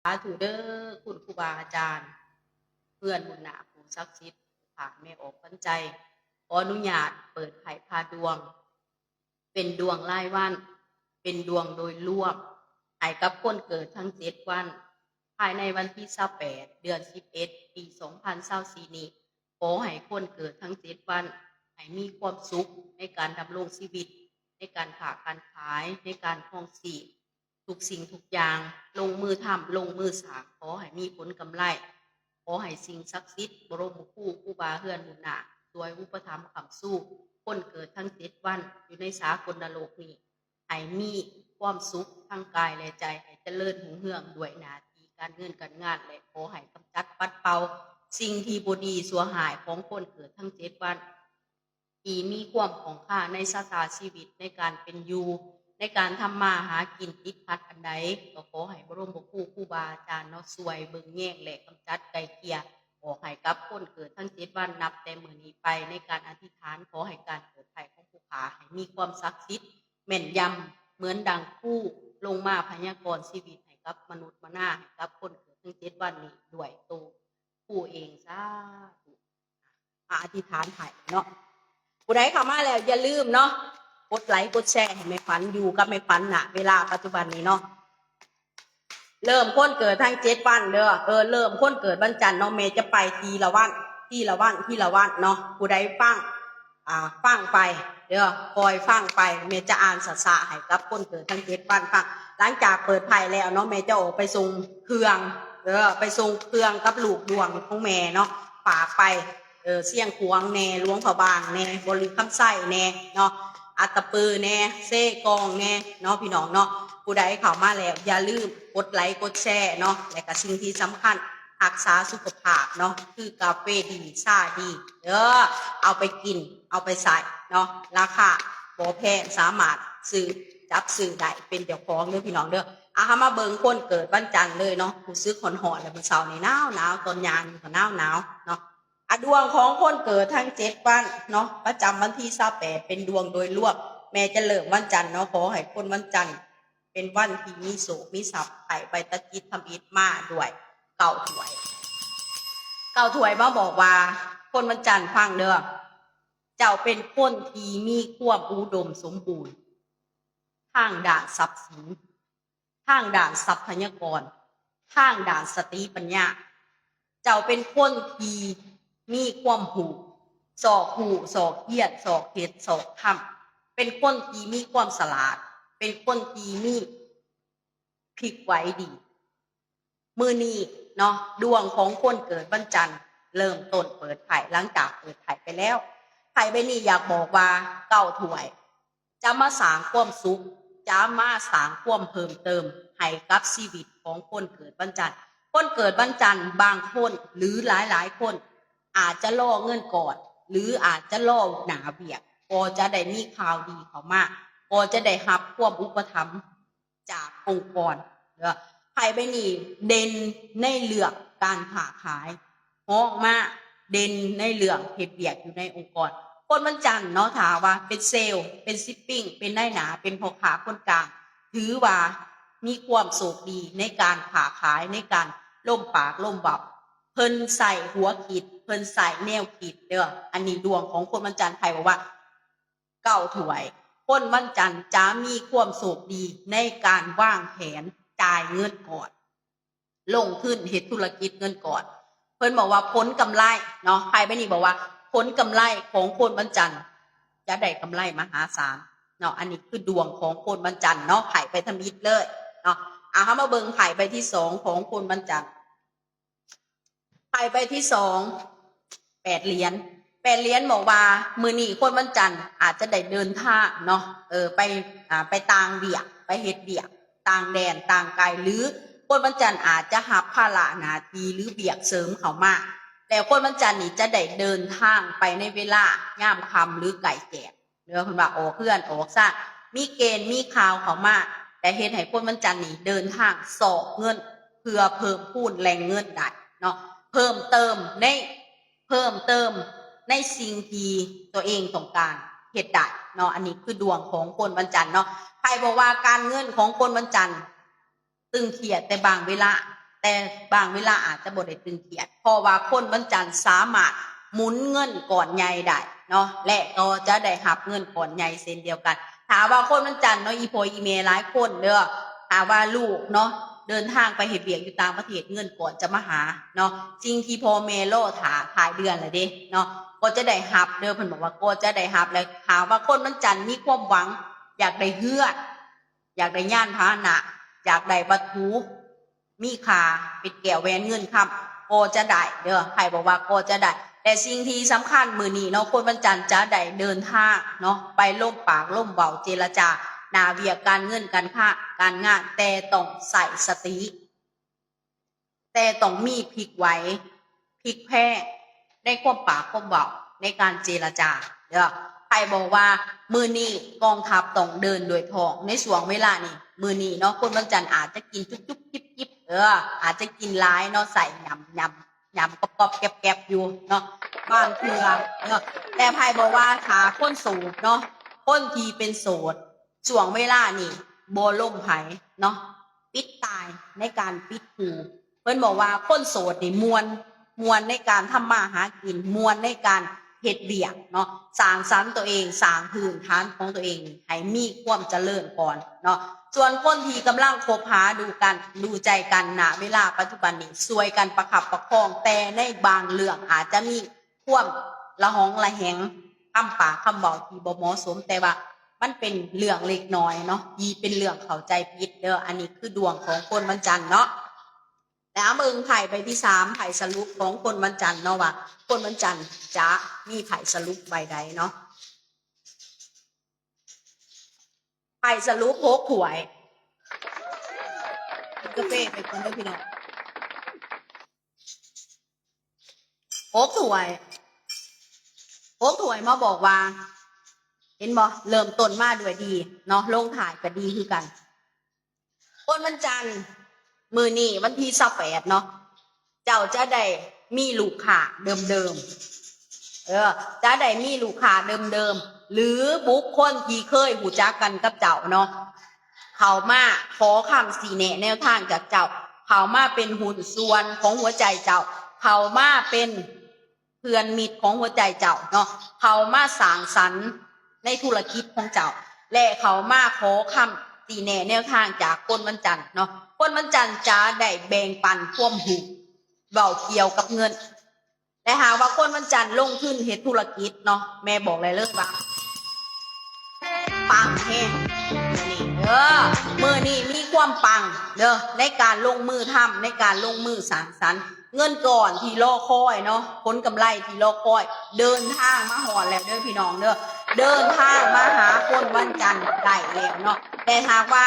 າທຸເດີ ຄຸນຄູບາອາຈານ ເຮືອນບຸນນາ ຜູ້ສັກສິດ ຜູ້ຂ້າແມ່ອອກຂວັນໃຈ ຂໍອະນຸຍາດເປີດໄພ້ພາດວງ ເປັນດວງລາຍວັນ ເປັນດວງໂດຍລວມ ໃຫ້ກັບຄົນເກີດທັງເຈັດວັນ ພາຍໃນວັນທີຊາວແປດ ເດືອນສິບເອັດ ປີສອງພັນຊາວສີ່ນີ້ ຂໍໃຫ້ຄົນເກີດທັງເຈັດວັນ ໃຫ້ມີຄວາມສຸກໃນການດຳລົງຊີວິດ ໃນການຄ້າການຂາຍ ໃນການຄອງຊີບ ທຸກສິ່ງທຸກຢ່າງ ລົງມືທຳ ລົງມືສ້າງ ຂໍໃຫ້ມີຜົນກຳໄລ. ຂໍໃຫ້ສິ່ງສັກສິດ ບະລົມຄູ ຄູບາເຮືອນບຸນນາ ຊ່ວຍອຸປະຖຳຄ້ຳຊູ ຄົນເກີດທັງເຈັດວັນ ຢູ່ໃນສາກົນນະໂລກນີ້ ໃຫ້ມີຄວາມສຸກທັງກາຍ ແລະ ໃຈ ໃຫ້ຈະເລີນຮຸ່ງເຮືອງດ້ວຍໜ້າທີ່ການເງິນການງານ ແລະ ຂໍໃຫ້ກຳຈັດປັດເປົ່າສິ່ງທີ່ບໍ່ດີຊົ່ວຮ້າຍຂອງຄົນເກີດທັງເຈັດວັນ ທີ່ມີຄວາມຂ້ອງຄາໃນຊະຕາຊີວິດ ໃນການເປັນຢູ່ ໃນການທຳມາຫາກິນ ຕິດຂັດອັນໃດ ກໍຂໍໃຫ້ບະລົມຄູ ຄູບາອາຈານເນາະ ຊ່ວຍເບິ່ງແຍງ ແລະ ກຳຈັດໄກ່ເກ່ຍອອກໃຫ້ກັບຄົນເກີດທັງເຈັດວັນ ນັບແຕ່ມື້ນີ້ໄປ ໃນການອະທິຖານ ຂໍໃຫ້ການເກີດໄຂຂອງຜູ້ຂ້າໃຫ້ມີຄວາມສັກສິດ ແມ່ນຢຳ ເໝືອນດັ່ງຄູລົງມາພະຍາກອນຊີວິດໃຫ້ກັບມະນຸດມະນາ ໃຫ້ກັບຄົນເກີດທັງເຈັດວັນນີ້ດ້ວຍໂຕຄູເອງ ສາທຸ. ອາ ອະທິຖານໄວ້ເນາະ ຜູ້ໃດເຂົ້າມາແລ້ວຢ່າລືມເນາະ ກົດໄລກົດແຊໃຫ້ແມ່ຂວັນ ຢູ່ກັບແມ່ຂວັນ ນະເວລາປັດຈຸບັນນີ້ເນາະ ເລີ່ມຄົນເກີດທັງເຈັດວັນເດີ ເອີ ເລີ່ມຄົນເກີດວັນຈັນເນາະ ແມ່ຈະໄປທີລະວັນ ທີລະວັນ ທີລະວັນເນາະ ຜູ້ໃດຟັງ ອ່າ ຟັງໄປເດີ ຄ່ອຍຟັງໄປ ແມ່ຈະອ່ານຊ້າໆໃຫ້ກັບຄົນເກີດທັງເຈັດວັນຟັງ. ຫຼັງຈາກເປີດໄພ້ແລ້ວເນາະ ແມ່ຈະອອກໄປສົ່ງເຄື່ອງເດີ ໄປສົ່ງເຄື່ອງກັບລູກດວງຂອງແມ່ເນາະ ຝາກໄປ ເອີ ຊຽງຂວາງແດ່ ຫຼວງພະບາງແດ່ ບໍລິຄຳໄຊແດ່ເນາະ ອັດຕະປືແດ່ ເຊກອງແດ່ເນາະ ພີ່ນ້ອງເນາະ. ຜູ້ໃດເຂົ້າມາແລ້ວຢ່າລືມກົດໄລກົດແຊເນາະ ແລະກະສິ່ງທີ່ສຳຄັນ ຮັກສາສຸຂະພາບເນາະ ຄືກາເຟດີ ຊາດີເດີ ເອົາໄປກິນ ເອົາໄປໃຊ້ເນາະ ລາຄາບໍ່ແພງ ສາມາດຊື້ ຈັບຊື້ໄດ້ ເປັນເຈົ້າຂອງເດີ ພີ່ນ້ອງເດີ. ອາ ເຮົາມາເບິ່ງຄົນເກີດວັນຈັນເລີຍເນາະ ຮູ້ສຶກຮ້ອນໆ ແລ້ວ ມື້ເຊົ້ານີ້ໜາວໆ ຕອນຍ່າງຢູ່ກໍໜາວໆເນາະ. ອາ ດວງຂອງຄົນເກີດທັງເຈັດວັນເນາະ ປະຈຳວັນທີຊາວແປດ ເປັນດວງໂດຍລວມ ແມ່ຈະເລີ່ມວັນຈັນເນາະ ຂໍໃຫ້ຄົນວັນຈັນເປັນວັນທີ່ມີໂຊກມີຊັບ ໃຫ້ໄປຕະຈິດທຳອິດມາດ້ວຍເກົ້າຖ້ວຍ ເກົ້າຖ້ວຍມາບອກວ່າ ຄົນວັນຈັນຟັງເດີ ເຈົ້າເປັນຄົນທີ່ມີຄວາມອຸດົມສົມບູນ ທາງດ້ານຊັບສິນ ທາງດ້ານຊັບພະຍາກອນ ທາງດ້ານສະຕິປັນຍາ ເຈົ້າເປັນຄົນທີ່ມີຄວາມຮູ້ ຊອກຮູ້ ຊອກຮຽນ ຊອກເຮັດ ຊອກທຳ ເປັນຄົນທີ່ມີຄວາມສະຫຼາດ ເປັນຄົນທີ່ມີ ພລິກໄຫວດີ. ມື້ນີ້ເນາະ ດວງຂອງຄົນເກີດວັນຈັນ ເລີ່ມຕົ້ນເປີດໄພ້ ຫຼັງຈາກເປີດໄພ້ໄປແລ້ວ ໄພ້ໃບນີ້ຢາກບອກວ່າເກົ້າຖ້ວຍ ຈະມາສ້າງຄວາມສຸກ ຈະມາສ້າງຄວາມເພີ່ມເຕີມໃຫ້ກັບຊີວິດຂອງຄົນເກີດວັນຈັນ. ຄົນເກີດວັນຈັນບາງຄົນ ຫຼື ຫຼາຍໆຄົນ ອາດຈະລໍເງິນກ້ອນ ຫຼື ອາດຈະລໍໜ້າວຽກ ກໍຈະໄດ້ມີຂ່າວດີເຂົ້າມາ ກໍຈະໄດ້ຮັບຄວາມອຸປະຖຳ ຈາກອົງກອນເດີ. ໄພ້ໃບນີ້ເດັ່ນໃນເລື່ອງການຄ້າຂາຍ ຮອງມາເດັ່ນໃນເລື່ອງເຮັດວຽກຢູ່ໃນອົງກອນ. ຄົນວັນຈັນເນາະ ຖ້າວ່າເປັນເຊວ ເປັນຊິບປິງ ເປັນນາຍໜ້າ ເປັນພໍ່ຄ້າຄົນກາງ ຖືວ່າມີຄວາມໂຊກດີໃນການຄ້າຂາຍ ໃນການລົມປາກລົມເວົ້າ. ເພິ່ນໃຊ້ຫົວຄິດ ເພິ່ນໃຊ້ແນວຄິດເດີ. ອັນນີ້ດວງຂອງຄົນວັນຈັນ ໄພ້ບອກວ່າ ເກົ້າຖ້ວຍ ຄົນວັນຈັນຈະມີຄວາມໂຊກດີໃນການວາງແຜນຈ່າຍເງິນກ້ອນ ລົງທຶນເຮັດທຸລະກິດເງິນກ້ອນ. ເພິ່ນບອກວ່າຜົນກຳໄລເນາະ ໄພ້ໃບນີ້ບອກວ່າຜົນກຳໄລຂອງຄົນວັນຈັນຈະໄດ້ກຳໄລມະຫາສານເນາະ. ອັນນີ້ຄືດວງຂອງຄົນວັນຈັນເນາະ ໄພ້ໄປທຳອິດເລີຍເນາະ. ອາ ເຮົາມາເບິ່ງໄພ້ໃບທີສອງຂອງຄົນວັນຈັນ. ໄພ້ໃບທີສອງ ແປດຫຼຽນ ແປດຫຼຽນບອກວ່າ ມື້ນີ້ຄົນວັນຈັນອາດຈະໄດ້ເດີນທາງເນາະ ເອີ ໄປ ອາ ໄປຕ່າງວຽກ ໄປເຮັດວຽກຕ່າງແດນຕ່າງໄກ ຫຼື ຄົນວັນຈັນອາດຈະຮັບພາລະໜ້າທີ່ ຫຼື ວຽກເສີມເຂົ້າມາ ແລ້ວຄົນວັນຈັນນີ້ຈະໄດ້ເດີນທາງໄປໃນເວລາຍາມຄ່ຳ ຫຼື ໃກ້ແຈ້ງ. ເດີ ເພິ່ນວ່າອອກເຮືອນອອກຊານ ມີເກນມີຂ່າວເຂົ້າມາ ຈະເຮັດໃຫ້ຄົນວັນຈັນນີ້ເດີນທາງຊອກເງິນ ເພື່ອເພີ່ມພູນແຫຼ່ງເງິນໄດ້ເນາະ ເພີ່ມເຕີມໃນ ເພີ່ມເຕີມໃນສິ່ງທີ່ຕົວເອງຕ້ອງການເຮັດໄດ້ເນາະ. ອັນນີ້ຄືດວງຂອງຄົນວັນຈັນເນາະ. ໃຜບອກວ່າການເງິນຂອງຄົນວັນຈັນ ຕຶງຄຽດແຕ່ບາງເວລາ, ແ ແຕ່ບາງເວລາອາດຈະບໍ່ໄດ້ຕຶງຄຽດ ເພາະວ່າຄົນວັນຈັນສາມາດໝູນເງິນກ້ອນໃຫຍ່ໄດ້ເນາະ ແລະກໍຈະໄດ້ຮັບເງິນກ້ອນໃຫຍ່ເຊັ່ນດຽວກັນ. ຖ້າວ່າຄົນວັນຈັນເນາະ ອີ່ພໍ່ອີ່ແມ່ຫຼາຍຄົນເດີ ຖ້າວ່າລູກເນາະ ເດີນທາງໄປເຮັດວຽກຢູ່ຕ່າງປະເທດ ເງິນກ້ອນຈະມາຫາເນາະ. ສິ່ງທີ່ພໍ່ແມ່ລໍຖ້າຫຼາຍເດືອນແລ້ວເດ້ເນາະ ກໍຈະໄດ້ຮັບເດີ. ເພິ່ນບອກວ່າກໍຈະໄດ້ຮັບ. ແລະຖ້າວ່າຄົນວັນຈັນມີຄວາມຫວັງ ຢາກໄດ້ເຮືອນ ຢາກໄດ້ຍານພາຫະນະ ຢາກໄດ້ວັດຖຸມີຄ່າ ເປັນແກ້ວແຫວນເງິນຄຳ ກໍຈະໄດ້ເດີ. ໃຜບອກວ່າກໍຈະໄດ້. ແລະສິ່ງທີ່ສຳຄັນມື້ນີ້ເນາະ ຄົນວັນຈັນຈະໄດ້ເດີນທາງເນາະ ໄປລົມປາກລົມເວົ້າເຈລະຈາ ໜ້າວຽກການເງິນການຄ້າການງານ ແຕ່ຕ້ອງໃຊ້ສະຕິ ແຕ່ຕ້ອງມີພິກໄຫວ ພິກແພງໃນຄວາມປາກຄວາມເວົ້າ ໃນການເຈລະຈາເດີ. ໃຜບອກວ່າມື້ນີ້ກອງທັບຕ້ອງເດີນດ້ວຍທ້ອງ ໃນຊ່ວງເວລານີ້ ມື້ນີ້ເນາະ ຄົນວັນຈັນອາດຈະກິນຈຸບໆຈິບໆ ເອີ ອາດຈະກິນຫຼາຍເນາະ ໃສ່ຫຍ້ຳໆ ຫຍ້ຳກອບໆແກັບໆຢູ່ເນາະ ບາງເທື່ອເນາະ. ແຕ່ໃຜບອກວ່າຖ້າຄົນໂສດເນາະ ຄົນທີ່ເປັນໂສດ ຊ່ວງເວລານີ້ບໍ່ລົມໃຜເນາະ ປິດຕາຍໃນການປິດຫູ. ເພິ່ນບອກວ່າຄົນໂສດນີ້ມ່ວນ ມ່ວນໃນການທຳມາຫາກິນ ມ່ວນໃນການເຮັດວຽກເນາະ ສ້າງສັນຕົວເອງ ສ້າງພື້ນຖານຂອງຕົວເອງໃຫ້ມີຄວາມຈະເລີນກ່ອນເນາະ. ສ່ວນຄົນທີ່ກຳລັງຄົບຫາດູກັນ ດູໃຈກັນ ນະເວລາປັດຈຸບັນນີ້ ຊ່ວຍກັນປະຄັບປະຄອງ ແຕ່ໃນບາງເລື່ອງອາດຈະມີ ຄວາມລະຫອງລະແຫງ ຄຳປາກຄຳເວົ້າທີ່ບໍ່ເໝາະສົມ ແຕ່ວ່າມັນເປັນເລື່ອງເລັກນ້ອຍເນາະ ທີ່ເປັນເລື່ອງເຂົ້າໃຈຜິດເດີ. ອັນນີ້ຄືດວງຂອງຄົນວັນຈັນເນາະ. ແລ້ວເບິ່ງໄພ້ໃບທີສາມ ໄພ້ສະຫຼຸບຂອງຄົນວັນຈັນເນາະ ວ່າຄົນວັນຈັນຈະມີໄພ້ສະຫຼຸບໃບໃດເນາະ. ໄພ້ສະຫຼຸບຫົກຖ້ວຍ ກິນກາເຟໄປກ່ອນເດີພີ່ນ້ອງ. ຫົກຖ້ວຍ ຫົກຖ້ວຍມາບອກວ່າ ເຫັນບໍ່ ເລີ່ມຕົ້ນມາດ້ວຍດີເນາະ ລົງທ້າຍກໍດີຄືກັນ. ຄົນວັນຈັນ ມື້ນີ້ວັນທີຊາວແປດເນາະ ເຈົ້າຈະໄດ້ມີລູກຄ້າເດີມໆ ເອີ ຈະໄດ້ມີລູກຄ້າເດີມໆ ຫຼື ບຸກຄົນທີ່ເຄີຍຮູ້ຈັກກັນກັບເຈົ້າເນາະ ເຂົ້າມາຂໍຄຳຊີ້ແນະແນວທາງຈາກເຈົ້າ ເຂົ້າມາເປັນຫຸ້ນສ່ວນຂອງຫົວໃຈເຈົ້າ ເຂົ້າມາເປັນເພື່ອນມິດຂອງຫົວໃຈເຈົ້າເນາະ ເຂົ້າມາສ້າງສັນໃນທຸລະກິດຂອງເຈົ້າ ແລະ ເຂົ້າມາຂໍຄຳຊີ້ແນະແນວທາງຈາກຄົນວັນຈັນເນາະ. ຄົນວັນຈັນຈະໄດ້ແບ່ງປັນຄວາມຮູ້ ເວົ້າກ່ຽວກັບເງິນ ແລະ ຫາກວ່າຄົນວັນຈັນລົງທຶນເຮັດທຸລະກິດເນາະ ແມ່ບອກໄດ້ເລີຍວ່າ ປັງແຮງ ເອີ ມື້ນີ້ມີຄວາມປັງເດີ ໃນການລົງມືທຳ ໃນການລົງມືສ້າງສັນ ເງິນກ້ອນທີ່ລໍຄອຍເນາະ ຜົນກຳໄລທີ່ລໍຄອຍ ເດີນທາງມາຮອດແລ້ວເດີພີ່ນ້ອງເດີ ເດີນທາງມາຫາຄົນວັນຈັນໄດ້ແລ້ວເນາະ. ແຕ່ຫາກວ່າ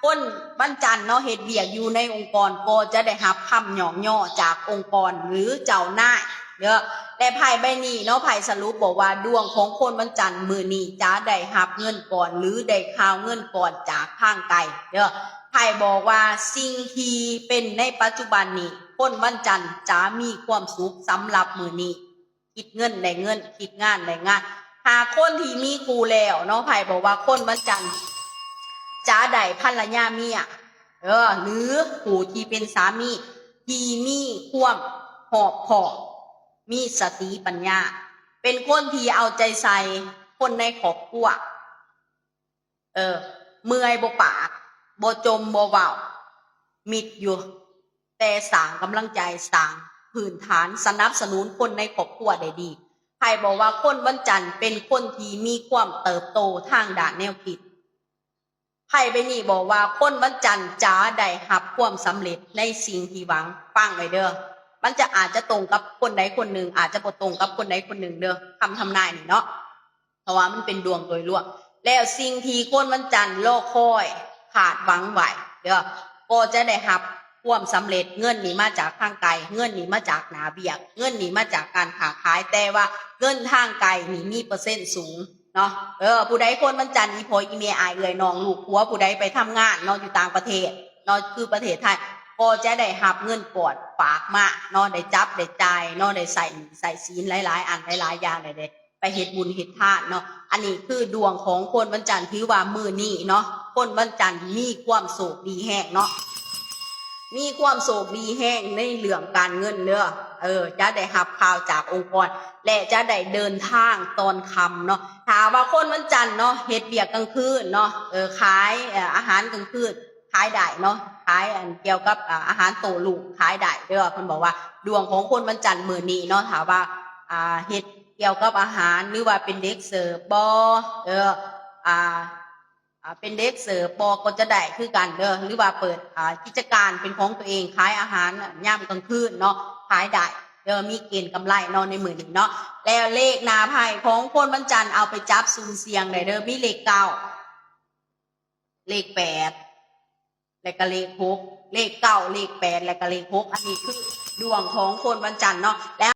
ຄົນວັນຈັນເນາະ ເຮັດວຽກຢູ່ໃນອົງກອນ ກໍຈະໄດ້ຮັບຄຳຍ້ອງຍໍຈາກອົງກອນ ຫຼື ເຈົ້ານາຍເດີ. ແຕ່ໄພ້ໃບນີ້ເນາະ ໄພ້ສະຫຼຸບບອກວ່າ ດວງຂອງຄົນວັນຈັນມື້ນີ້ຈະໄດ້ຮັບເງິນກ້ອນ ຫຼື ໄດ້ຂ່າວເງິນກ້ອນຈາກທາງໄກເດີ. ໄພ້ບອກວ່າສິ່ງທີ່ເປັນໃນປັດຈຸບັນນີ້ ຄົນວັນຈັນຈະມີຄວາມສຸກສຳລັບມື້ນີ້. ຄິດເງິນໄດ້ເງິນ ຄິດງານໄດ້ງານ. ຫາກຄົນທີ່ມີຄູ່ແລ້ວເນາະ ໄພ້ບອກວ່າຄົນວັນຈັນຈະໄດ້ພັນລະຍາເມຍ ເອີ ຫຼື ຜູ້ທີ່ເປັນສາມີທີ່ມີຄວາມຮອບຄອບ ມີສະຕິປັນຍາ ເປັນຄົນທີ່ເອົາໃຈໃສ່ຄົນໃນຄອບຄົວ. ເອີ ເມື່ອຍບໍ່ປາກ ບໍ່ຈົ່ມບໍ່ເວົ້າ ມິດຢູ່ ແຕ່ສ້າງກຳລັງໃຈ ສ້າງພື້ນຖານ ສະໜັບສະໜູນຄົນໃນຄອບຄົວໄດ້ດີ. ໃຜບອກວ່າຄົນວັນຈັນເປັນຄົນທີ່ມີຄວາມເຕີບໂຕທາງດ້ານແນວຄິດ. ໄພ້ໃບນີ້ບອກວ່າຄົນວັນຈັນຈະໄດ້ຮັບຄວາມສຳເລັດໃນສິ່ງທີ່ຫວັງ. ຟັງໄວ້ເດີ ມັນຈະ ອາດຈະຕົງກັບຄົນໃດຄົນໜຶ່ງ ອາດຈະບໍ່ຕົງກັບຄົນໃດຄົນໜຶ່ງເດີ ຄຳທຳນາຍນີ້ເນາະ. ເພາະວ່າມັນເປັນດວງໂດຍລວມ ແລ້ວສິ່ງທີ່ຄົນວັນຈັນລໍຄອຍຄາດຫວັງໄວ້ເດີ ກໍຈະໄດ້ຮັບຄວາມສຳເລັດ. ເງິນນີ້ມາຈາກທາງໄກ ເງິນນີ້ມາຈາກໜ້າວຽກ ເງິນນີ້ມາຈາກການຄ້າຂາຍ ແຕ່ວ່າເງິນທາງໄກນີ້ມີເປີເຊັນສູງເນາະ. ເອີ ຜູ້ໃດຄົນວັນຈັນ ອີ່ພໍ່ອີ່ແມ່ ອ້າຍເອື້ອຍນ້ອງ ລູກຜົວ ຜູ້ໃດໄປທຳງານເນາະ ຢູ່ຕ່າງປະເທດເນາະ ຄືປະເທດໄທ ກໍຈະໄດ້ຮັບເງິນກ້ອນຝາກມາເນາະ ໄດ້ຈັບໄດ້ຈ່າຍເນາະ ໄດ້ໃຊ້ໜີ້ໃຊ້ສິນຫຼາຍໆອັນຫຼາຍໆຢ່າງ ໄດ້ ໄດ້ ໄປເຮັດບຸນເຮັດທານເນາະ. ອັນນີ້ຄືດວງຂອງຄົນວັນຈັນ ຖືວ່າມື້ນີ້ເນາະ ຄົນວັນຈັນມີຄວາມໂຊກດີແຮງເນາະ. ມີຄວາມໂຊກດີແຮງໃນເລື່ອງການເງິນເດີ້ ເອີ ຈະໄດ້ຮັບຂ່າວຈາກອົງກອນ ແລະ ຈະໄດ້ເດີນທາງຕອນຄ່ຳເນາະ. ຖ້າວ່າຄົນວັນຈັນເນາະ ເຮັດວຽກກາງຄືນເນາະ ເອີ ຂາຍ ເອີ ອາຫານກາງຄືນ ຂາຍໄດ້ເນາະ ຂາຍອັນກ່ຽວກັບ ອາ ອາຫານໂຕ້ລຸງຂາຍໄດ້ເດີ້. ເພິ່ນບອກວ່າດວງຂອງຄົນວັນຈັນມື້ນີ້ເນາະ ຖ້າວ່າ ອາ ເຮັດກ່ຽວກັບອາຫານ ຫຼືວ່າເປັນເດັກເສີບບໍ ເອີ ອາ ອາ ເປັນເດັກເສີບບໍ ກໍຈະໄດ້ຄືກັນເດີ້ ຫຼືວ່າເປີດ ອາ ກິດຈະການເປັນຂອງຕົວເອງ ຂາຍອາຫານຍາມກາງຄືນເນາະ ຂາຍໄດ້ເດີ້ ມີເກນກຳໄລເນາະໃນມື້ນີ້ເນາະ. ແລ້ວເລກໜ້າໄພ້ຂອງຄົນວັນຈັນ ເອົາໄປຈັບສຸ່ມສ່ຽງໄດ້ເດີ້ ມີເລກເກົ້າ ເລກແປດ ແລະກະເລກຫົກ ເລກເກົ້າ ເລກແປດ ແລະກະເລກຫົກ ອັນນີ້ຄືດວງຂອງຄົນວັນຈັນເນາະ. ແລ້ວ